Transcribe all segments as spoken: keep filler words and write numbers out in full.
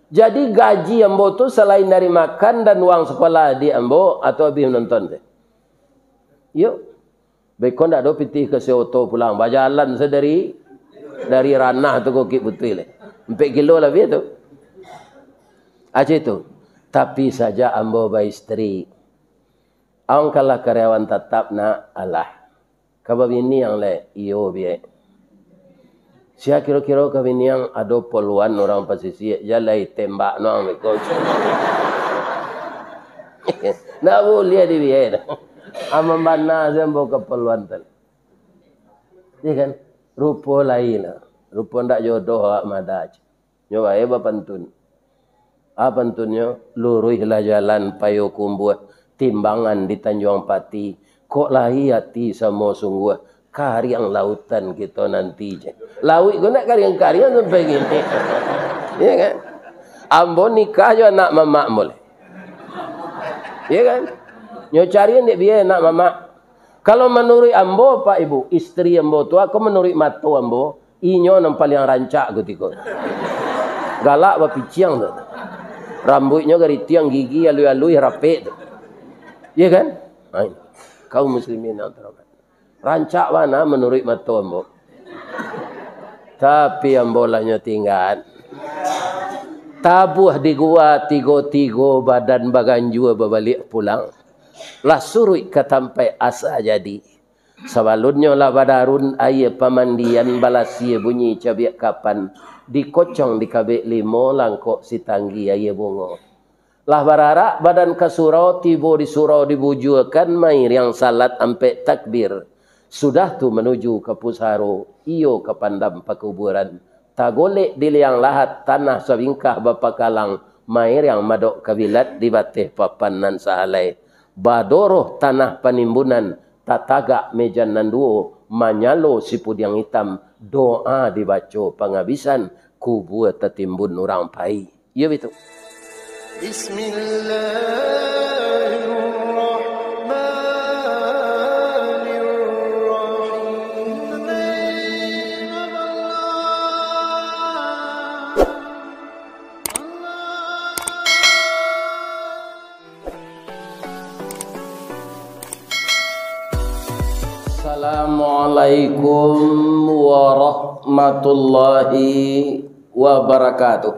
Jadi gaji ambo tu salain dari makan dan uang sekolah adik ambo atau abih nonton tu. Yo. Beko ndak ado pitih ka si oto pulang. Bajalan sa dari, dari Ranah tu ka Bukik Putuih le. Ampek kilo labiah tu. Aja itu. Tapi saja ambo baistri. Angkalah karyawan tatap nak, alah. Ka babini ang le, iyo biek. Sia kiro-kiro ka bini ang ado poluan urang pasisia, jalai tembak no ang beko. Ndak buliah dibiek. Aman bana sia ambo ka poluan tu. Iya kan? Rupo lain. Rupo ndak jodoh awak mada. Nyo bae bapantun. A pantunnyo, luruihlah jalan Payokumbuah, timbangan di Tanjuang Pati, kok lahi ati samo sungguah, kariang lautan kito nanti je. Lauik ko nak kariang-kariang sampai kini. Iya kan? Ambo nikah jo anak mamak ambo lai. Iya kan? Nyo cari dek biai anak mamak. Kalau manuruik ambo, Pak Ibu, istri ambo tu, ako manuruik mato ambo, inyo nan paliang rancak kutiko. Galak bapiciang tu. Rambuiknyo garitiang, gigi alui-alui, rapek tu. Iya kan? Nah, ini. Kaum muslimin yang terhormat. Rancak bana manuruik mato ambo. Tapi ambo lah nyo tinggan. Tabuah di gua tigo-tigo, badan baganjua babaliak pulang. Lah suruik ka tampaik asa jadi. Sabalunnyo lah badarun aia pamandian, balasia bunyi cabiak kapan, dikocong dikabek limo, langkok sitanggi aia bungo. Lah bararak badan ka surau, tibo di surau dibujuakan, mairiang salat ampek takbir. Sudah tu manuju ka pusaro, iyo ka pandam pakuburan. Tagolek di liang lahat, tanah sabingkah bapakalang, mairiang madok kabilat di bateh papan nan sahalai. Badoroh tanah panimbunan, tatagak mejan nan duo, manyalo sipudiang itam, doa dibaco pangabisan, kubua tatimbun urang pai. Iyo, bitu. Bismillahirrahmanirrahim. Assalamualaikum warahmatullahi wabarakatuh.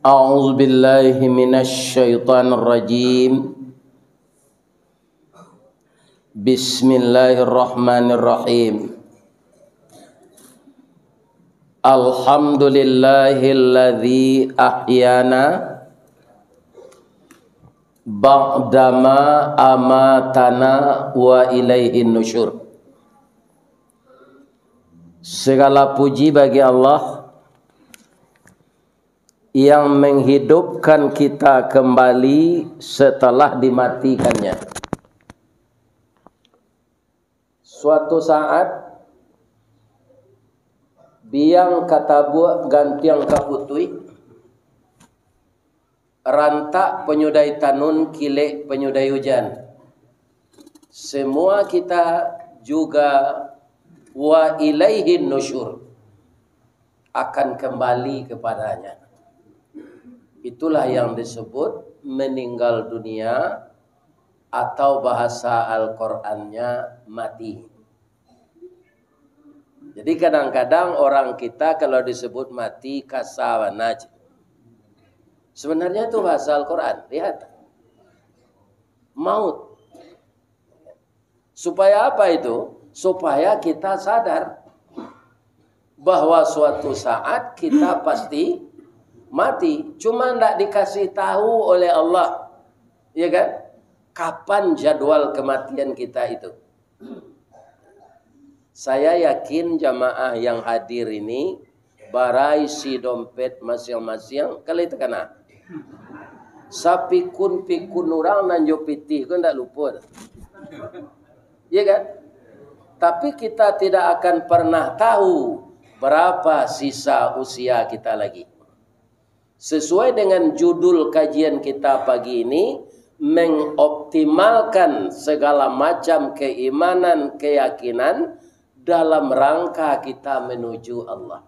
A'udzubillahi minasyaitonirrajim. Bismillahirrahmanirrahim. Alhamdulillahilladzi ahyana ba'dama amatana wa ilaihin nusyur. Segala puji bagi Allah yang menghidupkan kita kembali setelah dimatikannya. Suatu saat, biang ka tabuak, gantiang ka putuih, rantak panyudai tanun, kilek panyudai ujan. Semua kita juga wa ilaihin nusyur, akan kembali kepadanya. Itulah yang disebut meninggal dunia, atau bahasa Al-Qurannya mati. Jadi kadang-kadang orang kita kalau disebut mati, kasa bana. Sebenarnya itu bahasa Al-Quran. Lihat. Maut. Supaya apa itu? Supaya kita sadar bahwa suatu saat kita pasti mati. Cuma ndak dikasih tahu oleh Allah. Ya kan? Kapan jadwal kematian kita itu? Saya yakin jamaah yang hadir ini baraisi dompet masiang-masiang, kalau itu kana. Sapikun-pikun urang nan jo pitih ko ndak lupo. Iya kan? Tapi kita tidak akan pernah tahu berapa sisa usia kita lagi. Sesuai dengan judul kajian kita pagi ini, mengoptimalkan segala macam keimanan, keyakinan dalam rangka kita menuju Allah.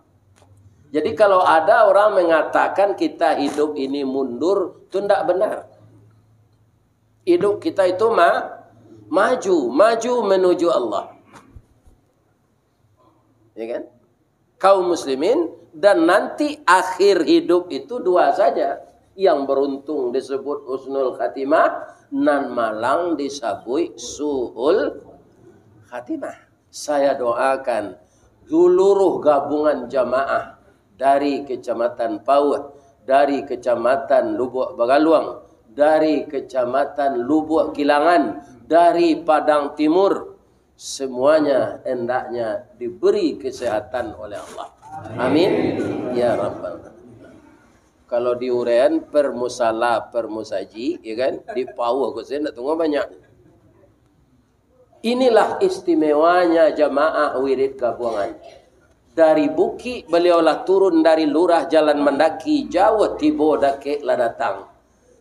Jadi, kalau ada orang mengatakan kita hidup ini mundur, itu ndak benar. Hidup kita itu ma-, maju, maju menuju Allah. Ya kan? Kaum muslimin, dan nanti akhir hidup itu dua saja. Yang beruntung disebut husnul khatimah, nan malang disabuik su'ul khatimah. Saya doakan seluruh gabungan jamaah dari Kecamatan Pauh, dari Kecamatan Lubuak Bagaluang, dari Kecamatan Lubuak Kilangan, dari Padang Timur, semuanya hendaknya diberi kesehatan oleh Allah. Amin. Ya Rabbal Alamin. Kalau diuraian per musala, per musaji, ya kan, di Pauh ko sajo ndak tunggu banyak. Inilah istimewanya jamaah wirid gabuangan. Dari bukik baliau lah turun, dari lurah jalan mandaki, jauah tibo dakek lah datang.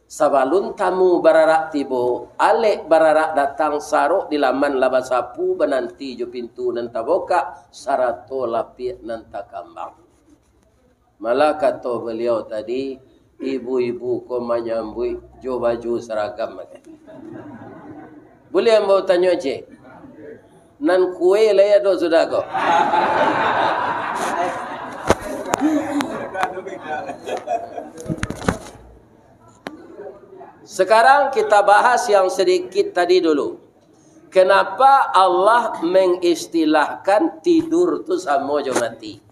Sabalun tamu bararak tibo, alek bararak datang, sarok di laman lah basapu, bananti jo pintu nan tabukak, sarato lapiak nan takambang. Malah kato baliau tadi, ibu-ibu ko manyambuik jo baju saragam. Buliah ambo tanyo ciek? Nan kue lai ado sudah ko. Sekarang kita bahas yang sedikit tadi dulu. Kenapa Allah mengistilahkan tidur tu samo jo mati?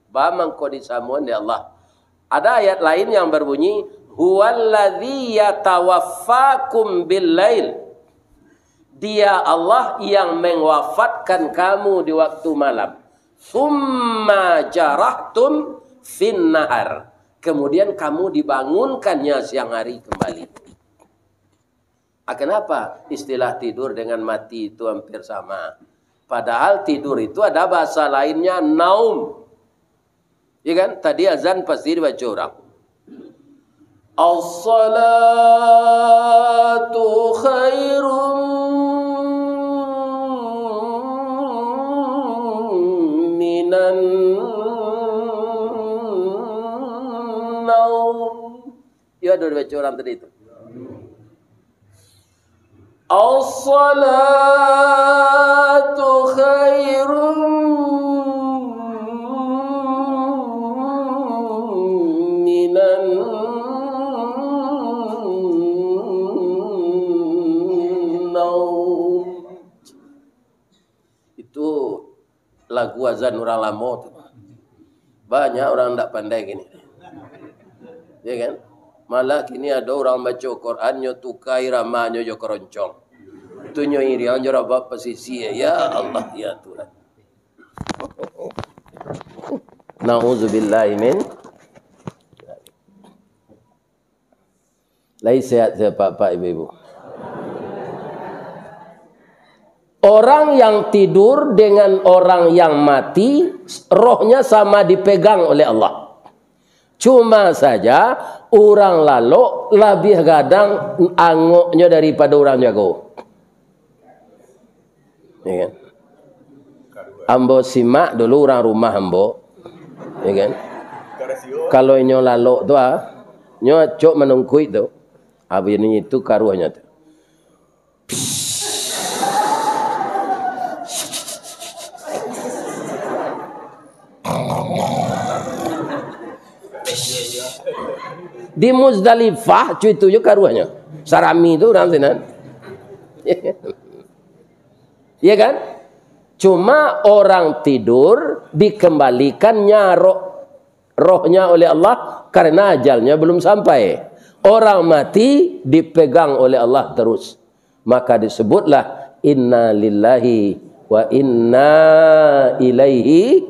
Ba mangko disamoan dek Allah. Ada ayat lain yang berbunyi, "Huwallazi yatawaffakum bil-lail." Dia Allah yang mewafatkan kamu di waktu malam. "Tsumma jarahtum fin-nahar." Kemudian kamu dibangunkannya siang hari kembali. Ah, kenapa istilah tidur dengan mati itu hampir sama? Padahal tidur itu ada bahasa lainnya, naum. Ya kan? Tadi azan pasti dibaca orang. As-salatu khairum minan naum. Ya, ado dibaca orang tadi tu. As-salatu khairum minan naum. Itu lagu azan urang lamo tu. Banyak urang ndak pandai kini. Ya kan? Malah kini ado urang baco Quran, nyo tuka iramanyo jo keroncong. Tu nyo iriang jo rabab pasisia. Ya Allah, ya Tuhan. Nauzubillahi min. Lai sehat, sehat, Pak, Pak, Ibu-ibu? Orang yang tidur dengan orang yang mati, rohnya sama dipegang oleh Allah. Cuma saja, urang lalok labiah gadang angoknyo daripado urang jago. Ya kan? Ambo simak dulu urang rumah ambo. Ya kan? Kalau inyo lalok tu, ah, nyo acok manungkuik tu. Abih ni itu karuahnyo tu. Di Muzdalifah, cuy, itu jo karuahnyo. Sarami tu urang sinan. Ya kan? Cuma orang tidur dikembalikannya roh, rohnya oleh Allah karena ajalnya belum sampai. Orang mati dipegang oleh Allah terus. Maka disebutlah, "Inna lillahi wa inna ilaihi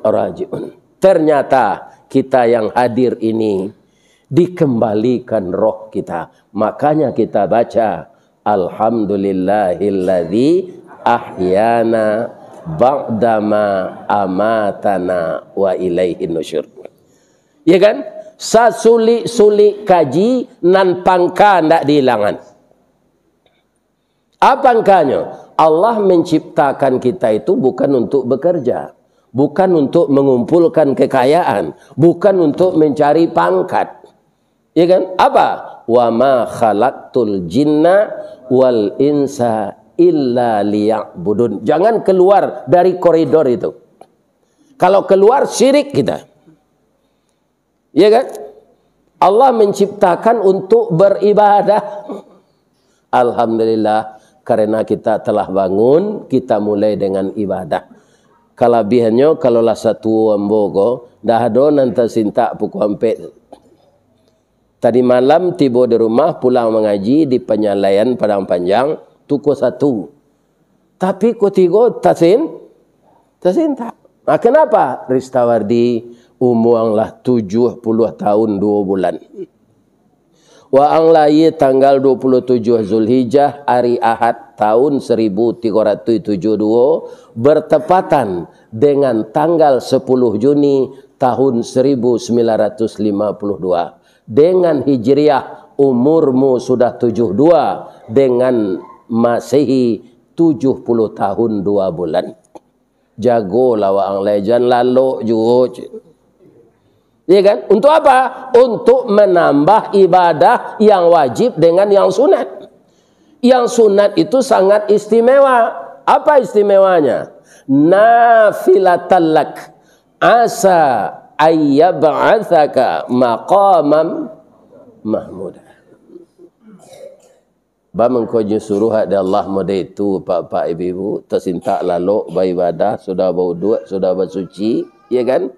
raji'un." Ternyata kita yang hadir ini dikembalikan roh kita. Makanya kita baca, "Alhamdulillahilladzi ahyana ba'dama amatana wa ilaihin nusyur." Ya kan? Sasulik-sulik kaji nan pangka ndak dihilangan. Apa angkanyo? Allah menciptakan kita itu bukan untuk bekerja, bukan untuk mengumpulkan kekayaan, bukan untuk mencari pangkat. Ya kan? Apa? "Wa ma khalaqtul jinna wal insa illa liya'budun." Jangan keluar dari koridor itu. Kalau keluar, syirik kita. Ya kan? Allah menciptakan untuk beribadah. Alhamdulillah, karena kita telah bangun, kita mulai dengan ibadah. Kalabiahannyo, kalau lah satuo ambo ko, dah ado nan tasintak pukua ampek. Tadi malam tibo di rumah, pulang mangaji di Panyalaian Padang Panjang, pukua satu. Tapi kutigo tasin-, tasintak. Nah, kenapa? Ristawardi, umua ang lah tujuah puluah tahun duo bulan. Waang lahia tanggal duo puluah tujuah Zulhijjah, ari Ahad, tahun saribu tigo ratuih tujuah duo, bertepatan dengan tanggal sapuluah Juni tahun saribu sambilan ratuih limo puluah duo. Dengan Hijriah, umurmu sudah tujuah duo, dengan Masehi, tujuah puluah tahun duo bulan. Jagolah waang lai, jan lalok juo, cik. Ya kan? Untuk apa? Untuk menambah ibadah yang wajib dengan yang sunat. Yang sunat itu sangat istimewa. Apa istimewanya? "Nafilatan lak, asa ayyab'atsaka maqamam mahmuda." Ba mangko nyo suruah dek Allah mode itu, Pak-pak, Ibu-ibu, tasintak lalok baibadah, sudah bauduak, sudah basuci, ya kan?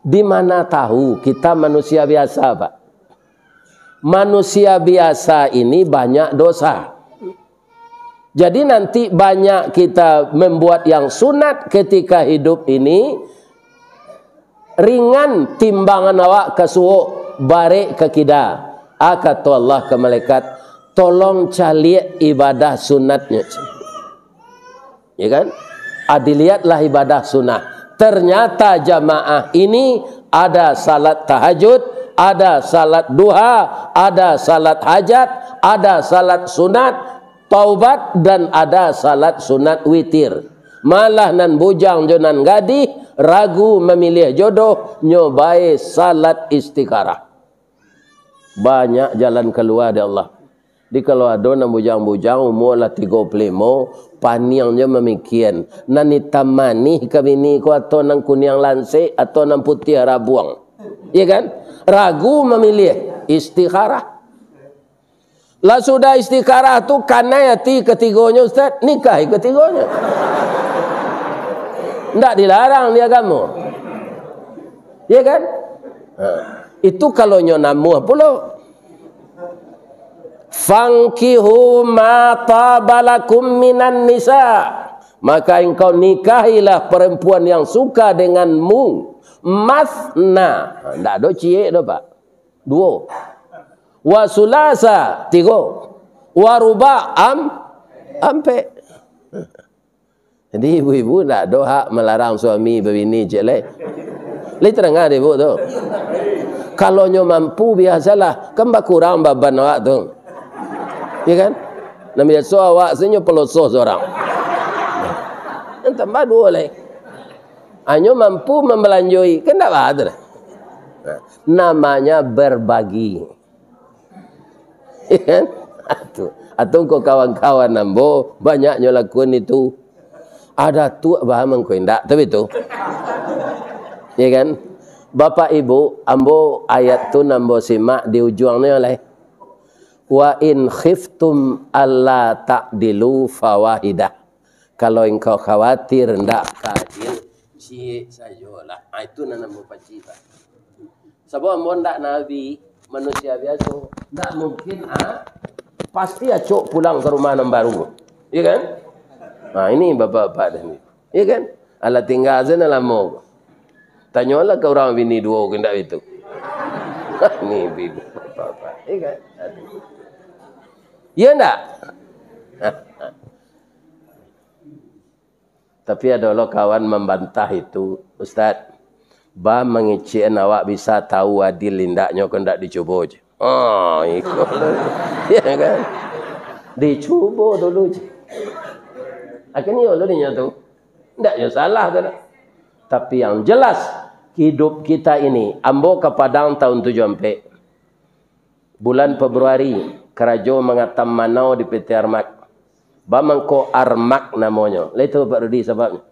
Di mana tahu kita manusia biasa, Pak. Manusia biasa ini banyak dosa. Jadi nanti banyak kita membuat yang sunat ketika hidup ini, ringan timbangan awak ka suok, barek ka kida. Ah, kato Allah ka malaikat, "Tolong caliak ibadah sunatnyo." Ya kan? Ah, dilihatlah ibadah sunnah. Ternyata jamaah ini ada salat tahajud, ada salat duha, ada salat hajat, ada salat sunat, taubat, dan ada salat sunat witir. Malah nan bujang jo nan gadih ragu mamiliah jodoh, nyo bae salat istikharah. Banyak jalan kalua dek Allah. Jadi kalau ado nan bujang-bujang, umua lah tigo puluah limo, paniang jo mamikian, nan itam manih ka bini ko, atau nan kuniang lansek, atau nan putiah rabuang. Ya kan? Ragu mamiliah, istikharah. Lah sudah istikharah tu, kanai ati katigonyo, Ustaz, nikahi katigonyo. Ndak dilarang di agamo. Ya kan? Ha. Itu kalau nyo namuah pulo. "Fankihu ma taba lakum minan nisa." Maka engkau nikahilah perempuan yang suka denganmu. Masna. Ha, ndak ado ciek doh, Pak. Duo. Wa sulasa, tigo. Wa ruba, am-, ampek. Jadi, ibu-ibu ndak ado hak malarang suami babini ciek lai. Lai tadanga dek ibu tu. Kalau nyo mampu, biasolah. Kan bakurang baban awak tu. Ya kan? Nan biaso awak se nyo paloso surang. Nan tambah duo lai. Hanyo mampu mambalanjoi. Kan ndak baa tu doh. Nah, namanya berbagi. Kan? Atu, atu ko kawan-kawan ambo, banyaknyo lakuan itu. Ada tu bah mangko indak, tapi tu. Ya kan? Bapak Ibu, ambo ayat tu nan ambo simak di ujuang ni lai. "Wa in khiftum alla ta'dilu fawahidah." Kalau engkau khawatir ndak ka adil, ciek sajolah. Ah, itu nan ambo paci, Pak. Sabab ambo ndak nabi, manusia biaso. Ndak mungkin, ah, pasti acok pulang ka rumah nan baru. Iya kan? Nah, ini bapak-bapak dah ni. Iya kan? Alah tingga se nan lamo. Tanyolah ka urang bini duo ko ndak itu. Ni bini bapak-bapak. Iya kan? Aduh. Iya ndak? Tapi ado lo kawan mambantah itu, "Ustaz, ba mangecekan awak bisa tahu adil indaknyo ko ndak dicubo je?" Oh, iko lo. Ya kan? Dicubo dulu je. Akan iyo lo dinyo tu. Ndak yo salah tu lah. Tapi yang jelas, hidup kita ini, ambo ka Padang tahun tujuh ampek. Bulan Februari, karajo mangatam manau di P T Armak. Bamangko Armak namonyo. Lah itu Pak Rudi sababnyo.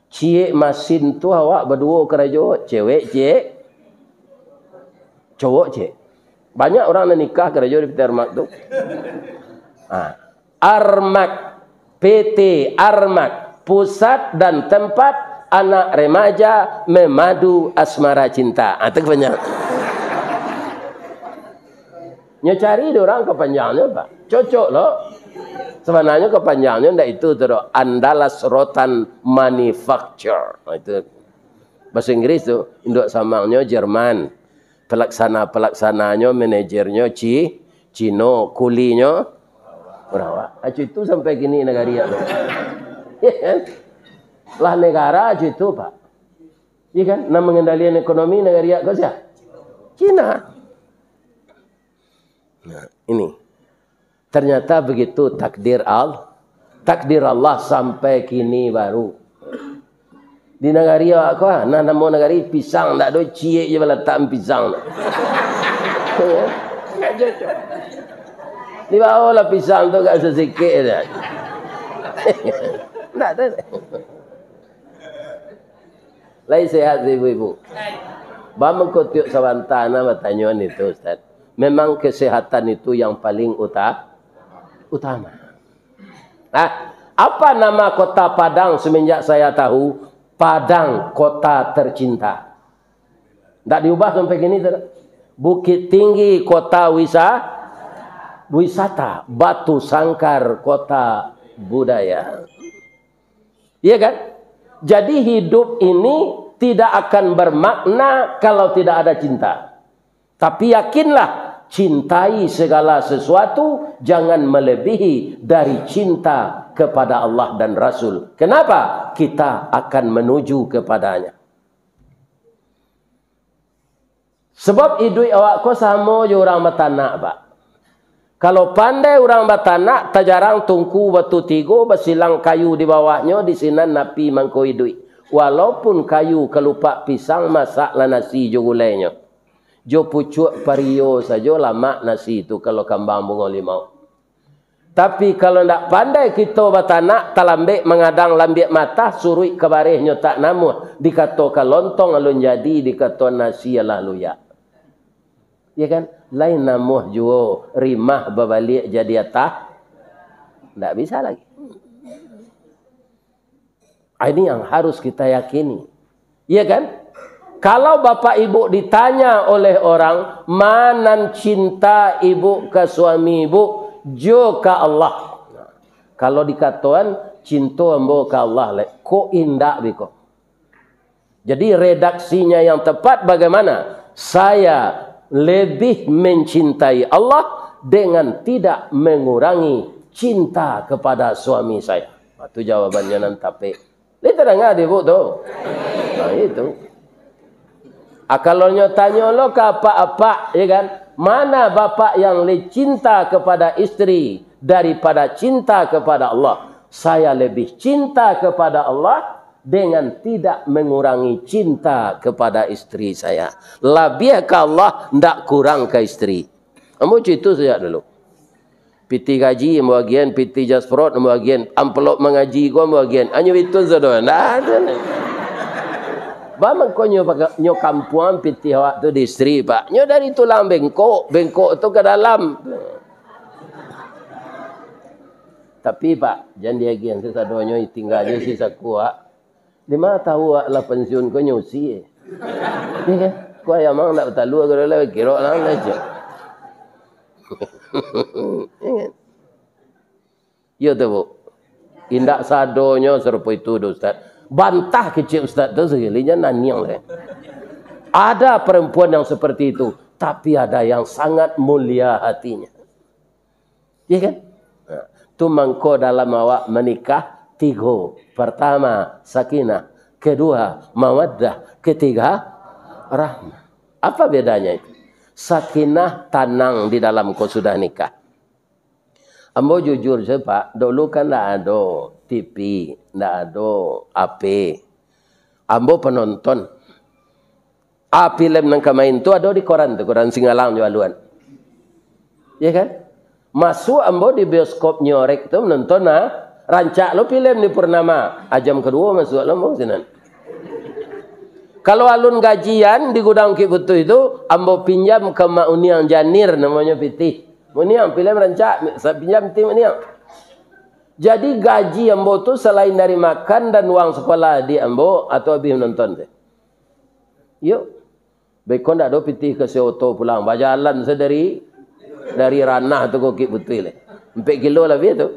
Ciek masin tu awak baduo karajo, cewek ciek, cowok ciek. Banyak urang nan nikah karajo di P T Armak tu. Ha. Armak, P T Armak, pusat dan tempat anak remaja memadu asmara cinta. Ah, tu kepanjangan. Nyo cari di urang kepanjangnyo, Pak. Cocok lo. Sebenarnyo kepanjangnyo ndak itu tu doh. Andalas Rotan Manufacture. Ah, itu. Bahasa Inggris tu, induk samangnyo Jerman. Pelaksana-pelaksananyo, manajernyo Ci-, Cino, kulinyo urang awak. Acu itu sampai kini nagari ko. Lah negara acu itu, Pak. Iya kan? Nan mengendalikan ekonomi nagari ko sia? Cina. Nah, ini. Ternyata begitu takdir Al-, takdir Allah sampai kini baru. Di nagari awak ko, ah, nah, namo nagari pisang, ndak ado ciek je balatakan pisang tu. Ndak cocok. Dibawolah pisang tu agak sasikik je. Ndak ado. Lai sehat, ibu-ibu? Bamangko tiok sabanta nah batanyoan itu, Ustaz. Memang kesehatan itu yang paling uta-, utama. Nah, apa nama kota Padang semenjak saya tahu? Padang, kota tercinta. Ndak diubah sampai kini tu. Bukittinggi, kota wisa-, wisata. Batusangkar, kota budaya. Iya kan? Jadi hidup ini tidak akan bermakna kalau tidak ada cinta. Tapi yakinlah, cintai segala sesuatu, jangan melebihi dari cinta kepada Allah dan Rasul. Kenapa? Kita akan menuju kepadanya. Sebab iduik awak ko samo jo urang batanak, Pak. Kalau pandai urang batanak, tajarang tungku batu tigo, basilang kayu di bawahnyo, di sinan api mangko iduik. Walaupun kayu kalupak pisang, masaklah nasi jo gulainyo. Jo pucuak pario sajo lamak nasi tu kalau kambang bungo limau. Tapi kalau ndak pandai kito batanak, talambek mangadang lambiak matah, suruik ka barehnyo tak namuah, dikatokan lontong alun jadi, dikatokan nasi alah luyak. Ya kan? Lain namuah juo rimah babaliak jadi atah. Ndak bisa lagi. Ah, ini yang harus kita yakini. Iya kan? Kalau bapak ibu ditanya oleh orang, "Ma nan cinta ibu ka suami ibu?" "Jo ka Allah." Kalau dikatoan, "Cinto ambo ka Allah, lek." Kok indak biko? Jadi redaksinya yang tepat bagaimana? Saya lebih mencintai Allah dengan tidak mengurangi cinta kepada suami saya. Nah, tu jawabannya nan tapek. Lai tadanga di ibu tu? Nah, itu. Ah, kalau nyo tanyo lo ka apak-apak, ya kan? Mana bapak yang lebih cinta kepada istri daripada cinta kepada Allah? Saya lebih cinta kepada Allah dengan tidak mengurangi cinta kepada istri saya. Labiah ka Allah, ndak kurang ka istri. Ambo cuito sajak dulu. Piti gaji ambo agian, piti jasprot ambo agian, amplop mangaji ko ambo agian. Anyo itu sado, ndak ado. Bamangko nyo paga-, nyo kampuang piti awak tu di istri, Pak. Nyo dari tulang bengkok, bengkok tu ka dalam. Tapi, Pak, jan diagian sasadonyo, tingga jo si sakuak. Dima tahu awak lah pensiun ko nyusi. Iya kan? Ko ayam ang ndak batalua ko lah, kirok lah, lah, cek. Iya kan? Iya tu, Bu. Indak sadonyo sarupo itu doh, Ustaz. Bantah kecek Ustaz tu, sakalinya naniang deh. Ada perempuan yang seperti itu, tapi ada yang sangat mulia hatinya. Iya kan? Nah, tu mangko dalam awak manikah tigo. Pertama, sakinah. Kedua, mawaddah. Ketiga, rahmah. Apa bedanya itu? Sakinah, tanang di dalam ko sudah nikah. Ambo jujur sajo, Pak, dulu kan ndak ado T V, ndak ado H P. Ambo penonton. Ah, filem nan ka main tu ado di koran tu, koran Singalang jo Aluan. Iya kan? Masuak ambo di bioskop Nyorek tu menonton, ah, rancak lo filem di Purnama. Ah, jam kaduo masuak lo ambo sinan. Kalau alun gajian di gudang Kik Putuih tu, ambo pinjam ka Mak Uniang Janir namonyo pitih. Mak Uniang, filem rancak, sa-, pinjam pitih Mak Uniang. Jadi gaji ambo tu salain dari makan dan uang sekolah adik ambo, atau abih menonton tu. Yo. Beko ndak ado pitih ka si oto pulang. Bajalan se dari, dari Ranah tu ka Bukik Putuih lai. Ampek kilo labiah tu.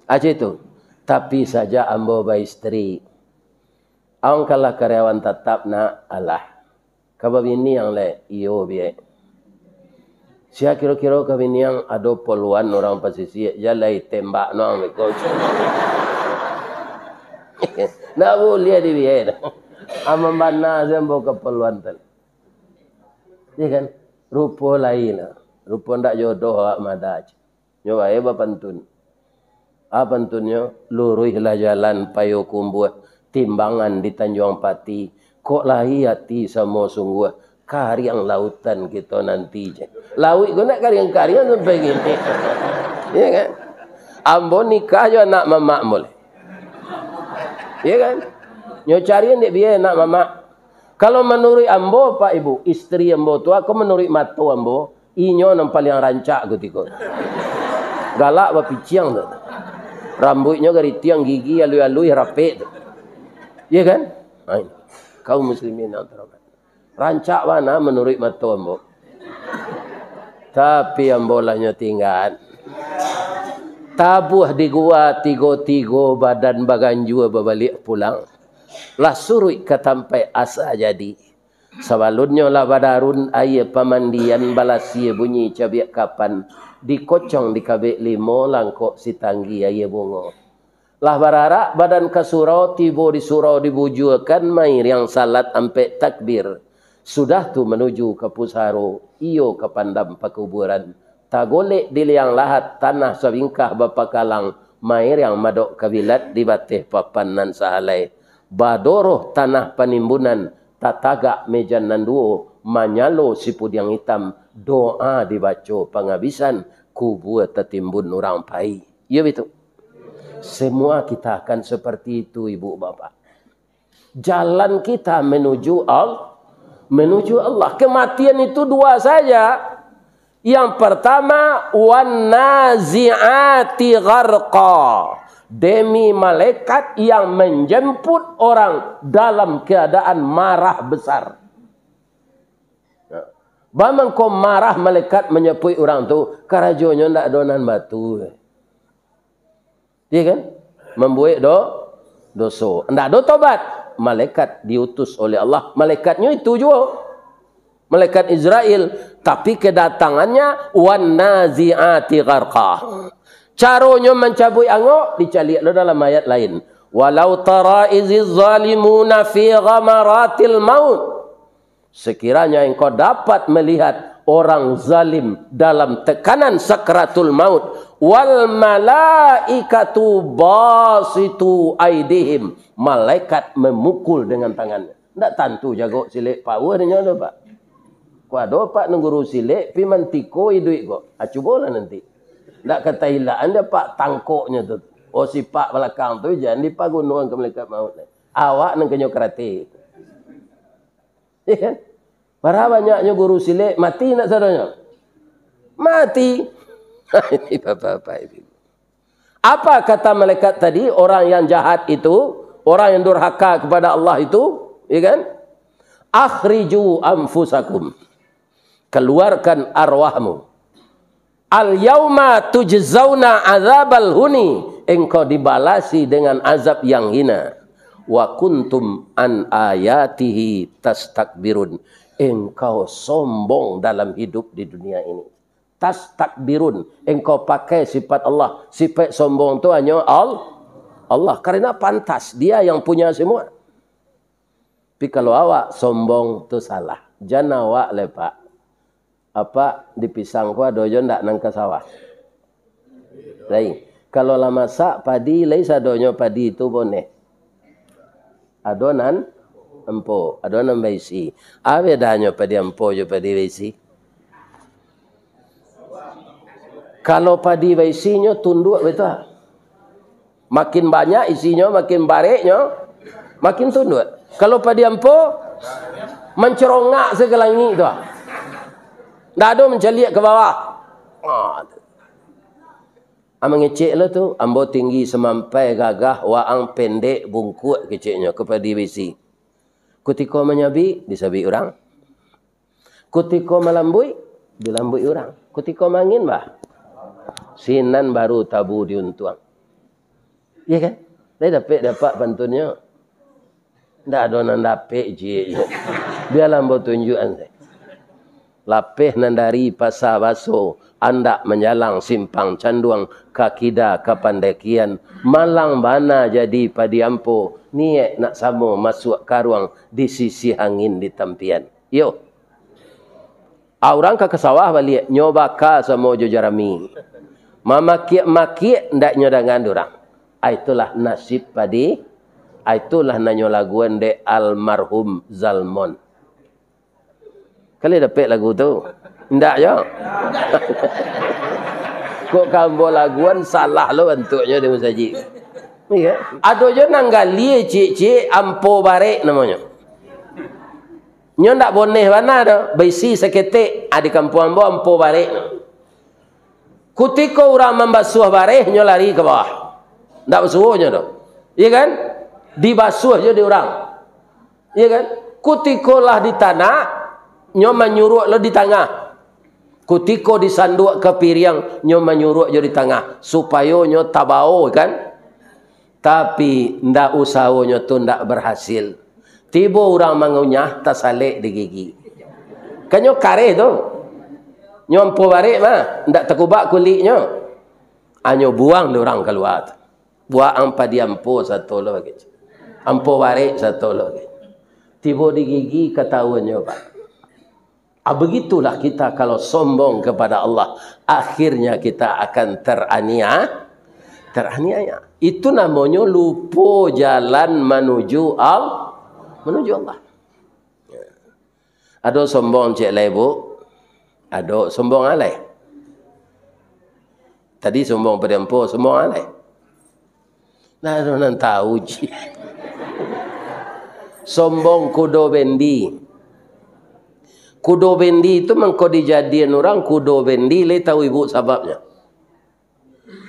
Aja itu. Tapi sajak ambo baistri, angkalah karyawan tatap nak, alah. Ka babini ang lai, iyo, biek. Sia kiro-kiro ka bini ang ado poluan urang pasisia, jalai tembak no ang beko. Ndak buliah dibiek. Aman bana se ambo ka poluan tu. Iya kan? Rupo lain. Rupo ndak jodoh awak mada. Nyo bae bapantun. A pantunnyo, luruihlah jalan Payokumbuah, timbangan di Tanjuang Pati. Kok lahi ati samo sungguah, kariang lautan kito nanti je. Lauik ko nak kariang-kariang sampai kini. Iya kan? Ambo nikah jo anak mamak ambo lai. Iya kan? Nyo cari dek biai anak mamak. Kalau manuruik ambo, Pak Ibu, istri ambo tu, ako manuruik mato ambo, inyo nan paliang rancak kutiko. Galak bapiciang tu. Rambuiknyo garitiang, gigi aluih-aluih, rapek tu. Iya kan? Ha, ini. Kaum muslimin yang terhormat. Rancak bana manuruik mato ambo. Tapi ambo lah nyo tinggan. Tabuah di gua tigo-tigo, badan baganjua babaliak pulang. Lah suruik ka tampaik asa jadi. Sabalunnyo lah badarun aia pamandian, balasia bunyi cabiak kapan, dikocong dikabek limo, langkok sitanggi aia bungo. Lah bararak badan ka surau, tibo di surau dibujuakan, mairiang salat ampek takbir. Sudah tu manuju ka pusaro, iyo ka pandam pakuburan. Tagolek di liang lahat, tanah sabingkah bapakalang, mairiang madok kabilat di bateh papan nan sahalai. Badoroh tanah panimbunan, tatagak mejan nan duo, manyalo sipudiang itam, doa dibaco pangabisan, kubua tatimbun urang pai. Iyo bitu. Semua kita akan seperti itu, ibu bapak. Jalan kita menuju Al-, menuju Allah. Kematian itu dua saja. Yang pertama, wan nazi'ati gharqa. Demi malaikat yang menjemput orang dalam keadaan marah besar. Bamangko marah malaikat manjapuik urang tu, karajonyo ndak ado nan batu. Iya kan? Mambuek do-, doso. Ndak ado tobat. Malaikat diutus oleh Allah. Malaikatnyo itu juo. Malaikat Israel. Tapi kedatangannya, wan nazi'ati gharqa. Caronyo mancabuik angok, dicaliak lo dalam ayat lain. Walau tara iziz zalimuna fi ghamaratil maut. Sekiranya engkau dapat melihat orang zalim dalam tekanan sakratul maut, wal malaikatu basitu aidihim, malaikat memukul dengan tangannya. Ndak tantu jago silek power inyo tu, Pak. Kok ado, Pak, nan guru silek, pi mantiko iduik ko. Ah, cubolah nanti. Ndak katahilaan dia, Pak, tangkoknyo tu. Oh, si Pak balakang tu, jan dipagunoan ka malaikat maut. Awak nan kanyo karate. Iya kan? Bara banyaknyo guru silek, mati ndak sadonyo? Mati. Ini bapak-bapak, ibu-ibu. Apa kata malaikat tadi, orang yang jahat itu, orang yang durhaka kepada Allah itu, ya kan? "Akhriju anfusakum." Keluarkan arwahmu. "Al-yauma tujzauna azabal huni." Engkau dibalasi dengan azab yang hina. "Wa kuntum an ayatihi tastakbirun." Engkau sombong dalam hidup di dunia ini. Tastakbirun. Engkau pakai sifat Allah. Sifat sombong tu hanyo Al-, Allah. Karena pantas. Dia yang punya semua. Tapi kalau awak sombong tu salah. Jan awak lai, Pak. Apak di Pisang ko ado jo ndak nan ka sawah? Lai. Kalau lah masak padi, lai sadonyo padi tu boneh. Ado nan ampo, ado nan baisi. A bedanyo padi ampo jo padi baisi? Kalau padi baisinyo tunduak batua. Makin banyak isinyo, makin bareknyo, makin tunduak. Kalau padi ampo, mancerongak se ka langik tu. Ndak ado mancaliak ka bawah. Ah, tu. Ah, mangecek lo tu, ambo tinggi samampai gagah, waang pendek bungkuak keceknyo ka padi baisi. Kutiko manyabik, disabik urang. Kutiko malambuik, dilambuik urang. Kutiko mangin, bah, sinan baru tabu diuntuang. Iya kan? Lai dapek dek apak pantunnyo? Ndak ado nan dapek, ciek. Bialah ambo tunjuakan se. Lapeh nan dari Pasa Baso, andak manjalang Simpang Canduang, ka kida ka pandakian, malang bana jadi padi ampo, niaik nak samo masuak karuang, disisiah angin ditampian. Iyo. A, urang ka, ka sawah baliak, nyo baka samo jo jarami. Mamakiak-makiak ndak nyo dangan urang. A, itulah nasib padi. A, itulah nan nyo laguan dek almarhum Zalmon. Kalian dapek lagu tu? Ndak yo? Kok ka ambo laguan, salah lo bantuaknyo di musajik. Iya. Ado jo nan galie, ciek-ciek, ampo barek namonyo. Nyo ndak boneh bana doh, baisi saketek, ah, di kampuang ambo ampo barek nyo. Kutiko urang mambasuah bareh, nyo lari ka bawah. Ndak basuo nyo doh. Iya kan? Dibasuah jo di urang. Iya kan? Kutiko lah di tanak, nyo manyuruak lo di tangah. Kutiko disanduak ka piriang, nyo manyuruak jo di tangah, supayo nyo tabao, kan? Tapi, ndak, usahonyo tu ndak barhasil. Tibo urang mangunyah, tasalek di gigi. Kan nyo kareh tu. Nyo ampo barek mah, ndak takubak kuliknyo. Anyo buang dek urang kalua tu. Buang padi ampo sato lo, kecek. Ampo barek sato lo, kecek. Tibo di gigi katawuannyo, Pak. Ah, begitulah kita kalau sombong kepada Allah, akhirnya kita akan terania-, teraniaya. Itu namonyo lupo jalan manuju Al-, manuju Allah. Ado sombong cek lai, Bu? Ado sombong alai. Tadi sombong padi ampo, sombong alai. Nah, ado nan tahu, ji. Sombong kudo bendi. Kudo bendi tu mangko dijadian urang kudo bendi, lai tahu ibu sababnyo?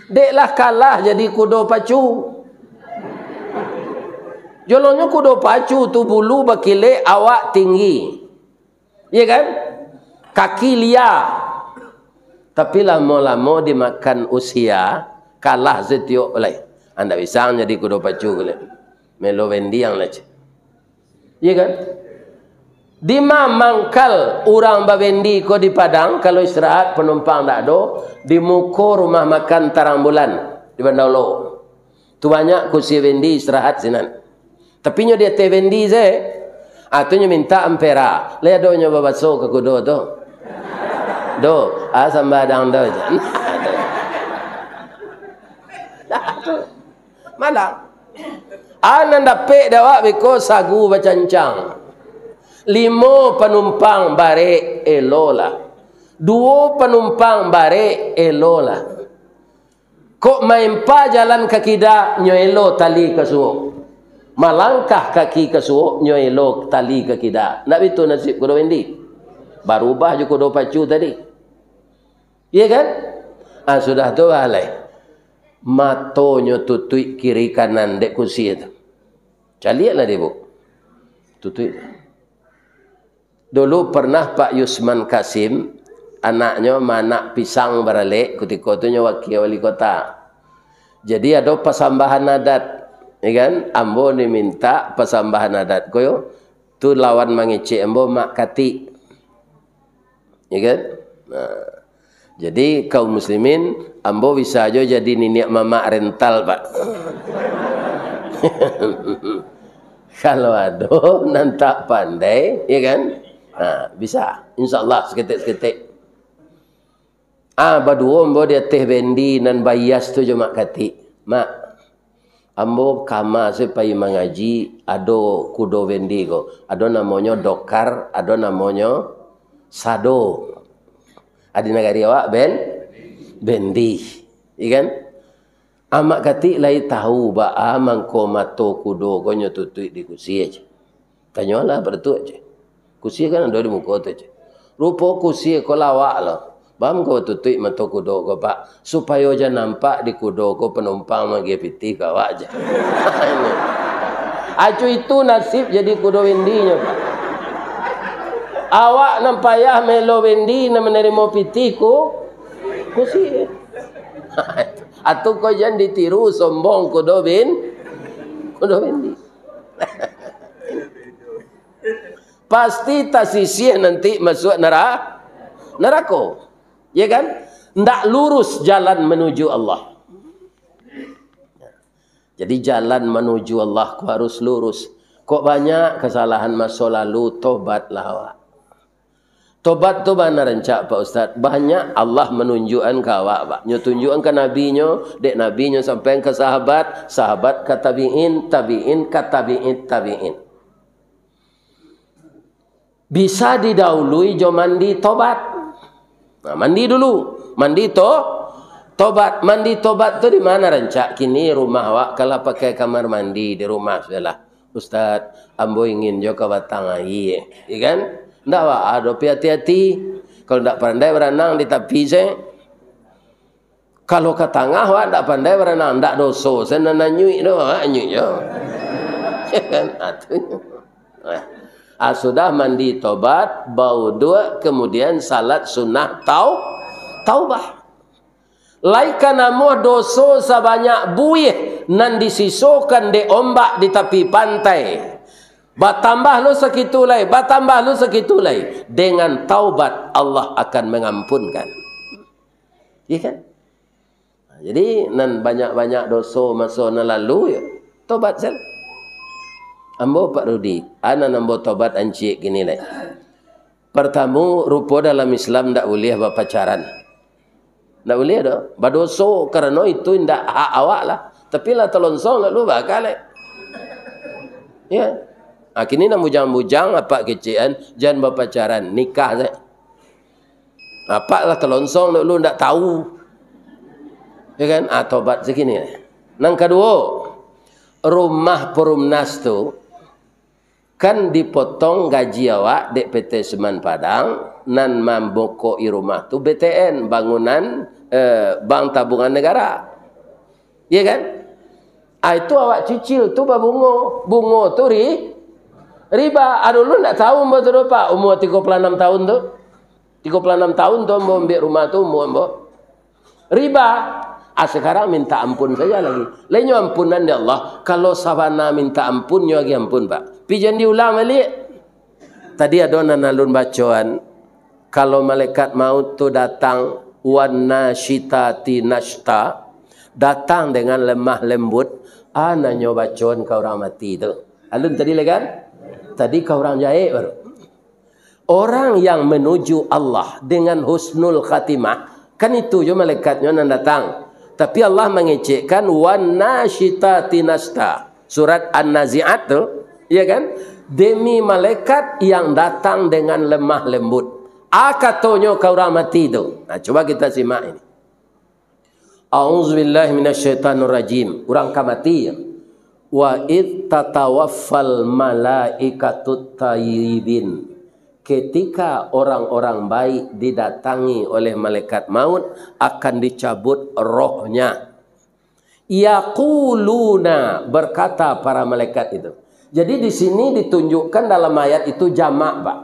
Dek lah kalah jadi kudo pacu. Jolonyo kudo pacu tu bulu bakilek, awak tinggi. Iya kan? Kaki lia. Tapi lamo-lamo dimakan usia, kalah setiok lai. Andak bisa jadi kudo pacu lai. Melo bendiang lah, cik. Iya kan? Di ma mangkal urang babendi ko di Padang, kalau istirahat panumpang ndak ado, di muko rumah makan Tarang Bulan, di Bandar Ulo. Tu banyak kursi bendi istirahat sinan. Tapi nyo di ateh bendi se. Ah, tu nyo mintak ampera. Lai ado nyo babaso ka kudo tu. Do, ah, sambadang do je. Malang. Ah, nan dapek dek awak beko sagu bacancang. Limo panumpang barek, elolah. Duo panumpang barek, elolah. Kok maempa jalan ka kida, nyo elo tali ka suok. Malangkah kaki ka suok, nyo elo tali ka kida. Ndak bitu nasib kudo bendi? Barubah jo kudo pacu tadi. Iya kan? Ah, sudah tu, alai. Matonyo tutuik kiri kanan dek kursi tu. Caliaklah dek ibu. Tutuik. Dulu pernah Pak Yusman Kasim, anaknyo maanak pisang baralek, kutiko tu nyo wakia wali kota. Jadi ado pasambahan adat, ya kan? Ambo dimintak pasambahan adat ko, tu lawan mangecek ambo Mak Katik. Ya kan? Nah, jadi kaum muslimin, ambo bisa jo jadi niniak mamak rental, Pak. Kalau ado nan tak pandai, ya kan? Nah, bisa. Insya Allah, saketek-saketek. Ah, baduo ambo di ateh bendi nan baias tu jo Mak Katik. "Mak, ambo kama se pai mangaji, ado kudo bendi ko. Ado namonyo dokar, ado namonyo sado. Adi nagari awak ben-, bendi." Iya kan? Amak Katik lai tahu baa mangko mato kudo ko nyo tutuik di kusie, ceh. Tanyolah Pak Datuak, ceh. Kusie kan ado di muko tu, ceh. Rupo kusie ko lawak lo. Baa mangko tutuik mato kudo ko, Pak? Supayo jan nampak di kudo ko panumpang maagiah pitih ka awak, ceh. Acu itu nasib jadi kudo bendinyo, Pak. Awak nan payah melo bendi nan manarimo pitih ku, kusie. Atu ko jan ditiru sombong kudo ben-, kudo bendi. Pasti tasisih nanti masuak nara-, narako. Ya kan? Ndak lurus jalan menuju Allah. Jadi jalan menuju Allah ko harus lurus. Kok banyak kesalahan maso lalu, tobatlah awak. Tobat tu bana rancak, Pak Ustaz. Banyak Allah manunjuakan ka awak, Pak. Nyo tunjuakan ka Nabi-Nyo, dek Nabi-Nyo sampaian ka sahabat, sahabat ka tabi'in, tabi'in ka tabi'in, tabi'in. Bisa didahului jo mandi tobat. Nah, mandi dulu. Mandi to-, tobat. Mandi tobat tu di mana rancak? Kini rumah awak kalah pakai kamar mandi di rumah sudah lah. "Ustaz, ambo ingin jo ka batang aia." Iya kan? Ndak baa doh, pi hati-hati. Kalau ndak pandai baranang di tapi se. Kalau ka tangah, wak ndak pandai baranang, ndak doso se nan anyuik tu, wak anyuik jo. Ya kan? Ah, tu. Nah. Ah, sudah mandi tobat, bauduak, kemudian salat sunnah tau-, taubah. Lai ka namuah doso sabanyak buih nan disisokan dek ombak di tapi pantai. Batambah lo sakitu lai, batambah lo sakitu lai. Dengan taubat, Allah akan mengampunkan. Iya kan? Jadi, nan banyak-banyak doso maso nan lalu, yo, tobat sajo. Ambo Pak Rudi, a nan ambo tobat ancik kini lai. Partamo, rupo dalam Islam ndak buliah bapacaran. Ndak buliah doh. Badoso, karano itu indak hak awak lah. Tapi lah talonsong lalu bakal, eh. Ya. Ah, kini nan bujang-bujang, apak kecek an, jan bapacaran, nikah se. Apak lah talonsong dulu, ndak tahu. Ya kan? Ah, tobat sakini. Nan kaduo, rumah Perumnas tu kan dipotong gaji awak dek P T Semen Padang, nan mambokoki rumah tu B T N, bangunan, eh, Bank Tabungan Negara. Iya kan? Ah, itu awak cicil tu babungo. Bungo tu ri-, riba. Ah, dulu ndak tahu ambo tu doh, Pak. Umua tigo puluah anam tahun tu. Tigo puluah anam tahun tu ambo ambiak rumah tu, umua ambo. Riba. Ah, sekarang minta ampun saja lagi. Lainyo ampunan di Allah. Kalau sabana minta ampun, nyo agiah ampun, Pak. Pi jan diulang baliak. Tadi ado nan alun bacoan, kalau malaikat maut tu datang, "Wan nasyitati nasyta," datang dengan lemah lembut, a nan nyo bacoan ka urang mati tu. Alun tadi lai kan? Tadi ka urang jahek baru. Orang yang menuju Allah dengan husnul khatimah, kan itu jo malaikatnyo nan datang. Tapi Allah mangecekkan, "Wan nasyitati nasyta." Surat An-Nazi'at tu, iya kan? Demi malaikat yang datang dengan lemah lembut. A katonyo ka urang mati tu. Nah, cuba kita simak ini. A'udzubillahi minasyaitonirrajim. Urang ka mati, ya. "Wa id tatawaffal malaikatut tayyibin." Ketika orang-orang baik didatangi oleh malaikat maut, akan dicabut rohnya. Yaquluna, berkata para malaikat itu. Jadi di sini ditunjukkan dalam ayat itu jamak, Pak.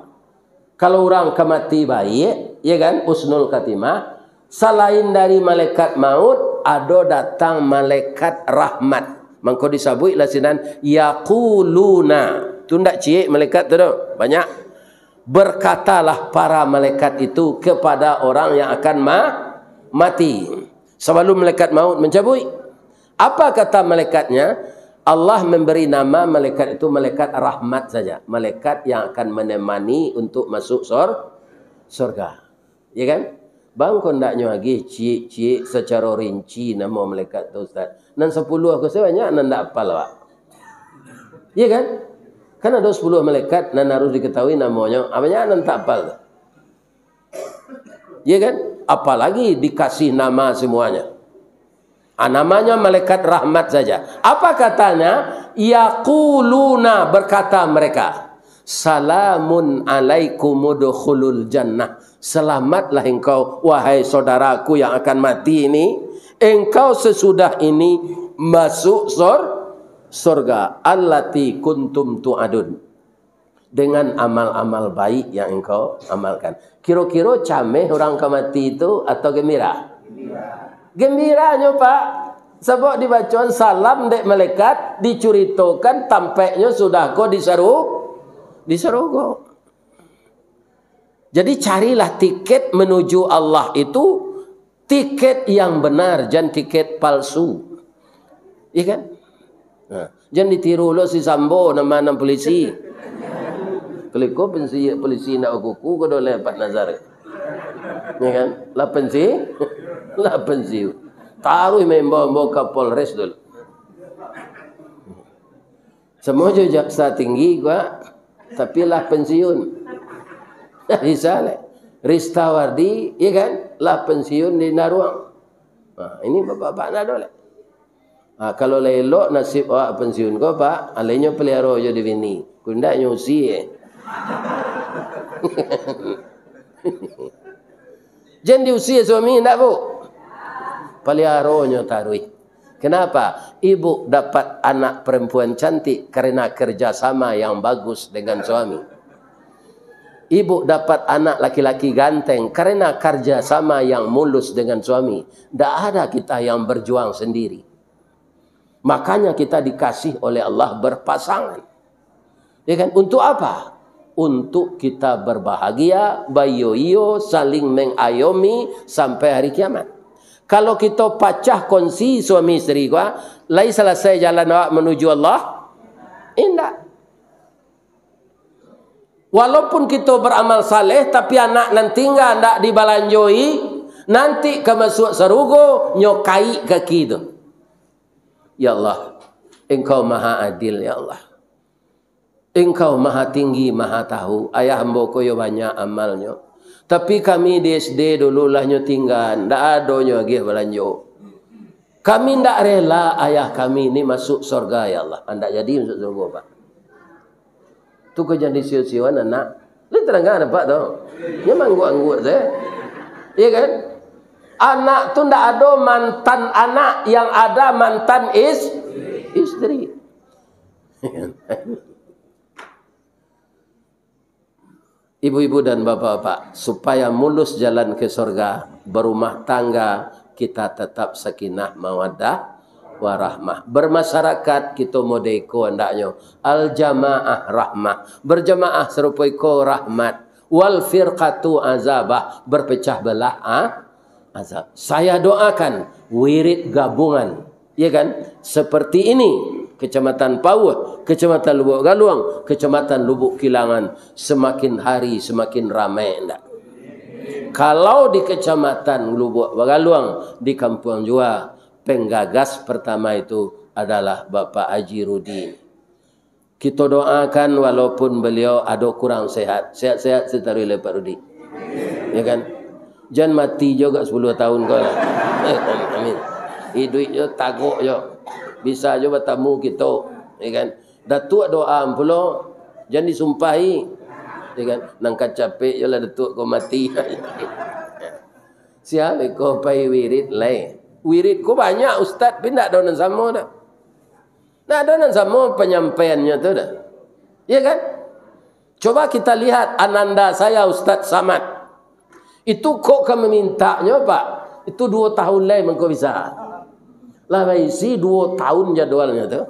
Kalau urang ka mati baiak, ya kan, husnul khatimah, salain dari malaikat maut, ado datang malaikat rahmat. Mangko disabuiklah sinan, yaquluna. Tu ndak ciek malaikat tu doh, banyak. Berkatalah para malaikat itu kepada orang yang akan ma-, mati. Sabalum malaikat maut mancabuik, apa kata malaikatnya? Allah memberi nama malaikat itu malaikat rahmat saja. Malaikat yang akan menemani untuk masuk sor-, sorga. Ya kan? Bang, kok ndaknyo agih ciek-ciek sacaro rinci namo malaikat tu, Ustaz? Nan sapuluah ko sabanyak nan ndak apal, Pak. Iya kan? Kan ado sapuluah malaikat nan harus diketahui namonyo. Ah, banyak nan tak apal tu. Iya kan? Apalagi dikasih nama semuanya. Ah, namanya malaikat rahmat saja. Apa katanya? Yaquluna, berkata mereka, "Salamun alaikum udkhulul jannah." Selamatlah engkau, wahai saudaraku yang akan mati ini. Engkau sesudah ini masuk sor-, sorga. Allati kuntum tu'adun. Dengan amal-amal baik yang engkau amalkan. Kiro-kiro cameh urang ka mati tu atau gembira? Gembiranyo, Pak. Sabab dibacoan salam dek malaikat, dicuritokan tampeknyo sudah ko di saru-, di sarugo. Jadi, carilah tiket menuju Allah itu tiket yang benar, jan tiket palsu. Iya kan? Nah, jan ditiru lo si Sambo, nama nan polisi. Kaliko pensi-, polisi ndak bakuku ko doleh Pak Nazar. Iya kan? Lah pensi-, lah pensiun. Taruih maimbau-imbau ka Polres dulu. Samo jo jaksa tinggi ko, tapi lah pensiun. Bisa lah. Ristawardi, iya kan? Lah pensiun di Naruang. Nah, ini bapak-bapak ndak ado lah. Ah, kalau lah elok nasib awak pensiun ko, Pak, alaihnyo peliharo jo di bini. Kok indak nyo usie, eh. Jan diusie suami, indak, Bu? Paliharonyo taruih. Kenapa? Ibu dapat anak perempuan cantik karena kerjasama yang bagus dengan suami. Ibu dapat anak laki-laki ganteng karena kerjasama yang mulus dengan suami. Ndak ada kita yang berjuang sendiri. Makanya kita dikasih oleh Allah berpasangan. Ya kan? Untuk apa? Untuk kita berbahagia, baiyo-iyo, saling mengayomi sampai hari kiamat. Kalau kita pacah kongsi suami isteri ko, lai salasai jalan awak menuju Allah? Indak. Walaupun kita beramal saleh, tapi anak nan tingga ndak dibalanjoi, nanti ka masuak sarugo, nyo kaik kaki tu. Ya Allah, Engkau Maha Adil, ya Allah. Engkau Maha Tinggi, Maha Tahu. Ayah ambo ko yo banyak amalnyo. Tapi kami di S D dulu lah nyo tingga, ndak ado nyo agiah balanjo. Kami ndak rela ayah kami ni masuk sorga, ya Allah. Ndak jadi masuk sorga, Pak. Tu ko jan disio-sioan anak. Lai tarang ka nampak tu. Nyo mangguak-angguak sajo. Iya kan? Anak tu ndak ado mantan anak, yang ada mantan is-, istri. Ibu-ibu dan bapak-bapak, supaya mulus jalan ke sorga, berumah tangga, kita tetap sakinah, mawaddah, warahmah. Bermasyarakat, kita model iko andaknyo. Al-jamaah rahmah. Berjamaah sarupo iko rahmat. Wal firqatu azabah. Berpecah belah, ah, azab. Saya doakan wirid gabungan, ya kan? Seperti ini, Kecamatan Pauh, Kecamatan Lubuk Galuang, Kecamatan Lubuk Kilangan, semakin hari semakin ramai, ndak? Kalau di Kecamatan Lubuk Galuang, di Kampuang Jua, penggagas pertama itu adalah Bapak Haji Rudi. Kito doakan, walaupun beliau ado kurang sehat, sehat-sehat sitaruih lai Pak Rudi. Ya kan? Jan mati jo gak sapuluah tahun ko lah. Amin. Iduik jo, tagok jo. Bisa jo batamu kito, ya kan? Datuak doa pulo, jan disumpahi. Ya kan? Nan ka capek jo lah Datuak ko mati. Sia iko pai wirid lai. Wirid ko banyak, Ustaz, tapi ndak ado nan samo dah. Nah, ado nan samo panyampaiannyo tu dah. Iya kan? Coba kita lihat ananda saya Ustaz Samad. Itu kok ka mamintanyo, Pak? Itu duo tahun lai mangko bisa. Lah baisi duo tahun jadwalnyo tu.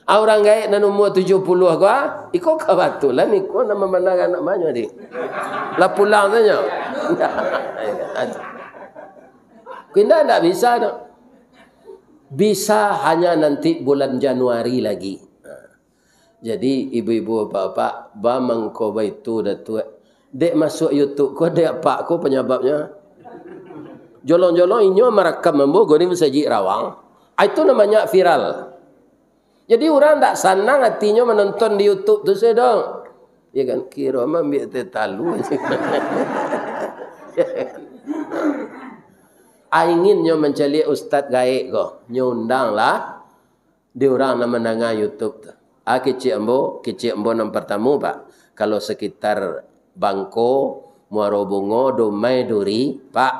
Ah, urang gaek nan umua tujuah puluah ko, ah, iko kabatulan iko nan mamandang anak manyo, Dik. Lah pulang sajo. Ko indak, ndak bisa tu. Bisa hanya nanti bulan Januari lagi. Jadi, ibu-ibu, bapak-bapak, ba mangko baitu, Datuak. Dek masuak YouTube ko, dek apak ko panyababnyo. Jolong-jolong inyo marakam ambo ko di Masajik Rawang. Ah, itu namanya viral. Jadi, urang ndak sanang atinyo manonton di YouTube tu sajo. Ya kan? Kiro maambiak teh talu. Ah, ingin nyo mancaliak ustaz gaek ko, nyo undang lah di urang nan mandanga YouTube tu. Ah, kecek ambo, kecek ambo nan partamo, Pak. Kalau sekitar Bangko, Muaro Bungo, Dumai, Duri, Pak,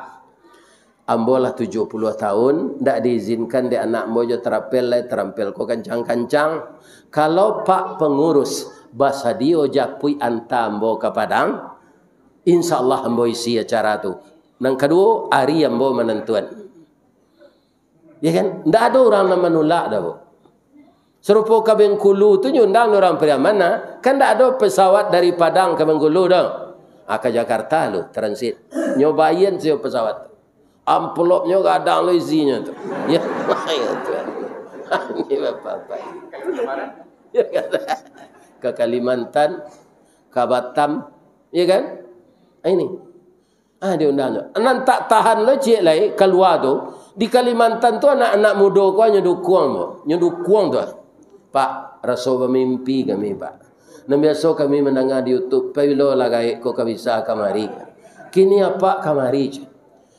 ambo lah tujuah puluah tahun, ndak diizinkan dek anak ambo jo tarampil lai, tarampil ko kancang-kancang. Kalau Pak Pangurus basadio japuik anta ambo ka Padang, insya Allah ambo isi acara tu. Nan kaduo, ari ambo manantuan. Ya kan? Ndak ado urang nan manulak doh, Bu. Sarupo ka Bengkulu tu nyo undang urang Pariaman, nah. Kan ndak ado pesawat dari Padang ka Bengkulu doh. Ah, ka Jakarta lu transit. Nyo baian sajo pesawat tu. Amplopnyo gadang lo isinyo tu. Ya, ya tu. Ini bapak-bapak. Ya kan? Ka Kalimantan, ka Batam, ya kan? Ah, ini. Ah, diundang tu. Nan tak tahan lo ciek lai, kalua tu. Di Kalimantan tu anak-anak mudo ko nyo dukuang tu. Nyo dukuang tu. Pak, raso bamimpi kami, Pak. Nan biaso kami mandanga di YouTube, pabilo lah gaek ko ka bisa kamari. Kini apak kamari, ceh.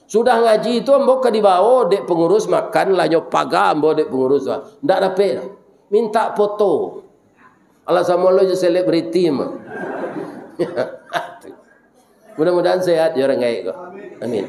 Sudah ngaji tu ambo ka dibawo dek pangurus makan, lah nyo paga ambo dek pangurus tu. Ndak dapek doh. Mintak foto. Alah samo lo jo selebriti mah. Mudah-mudahan sehat jo urang gaek ko. Amin.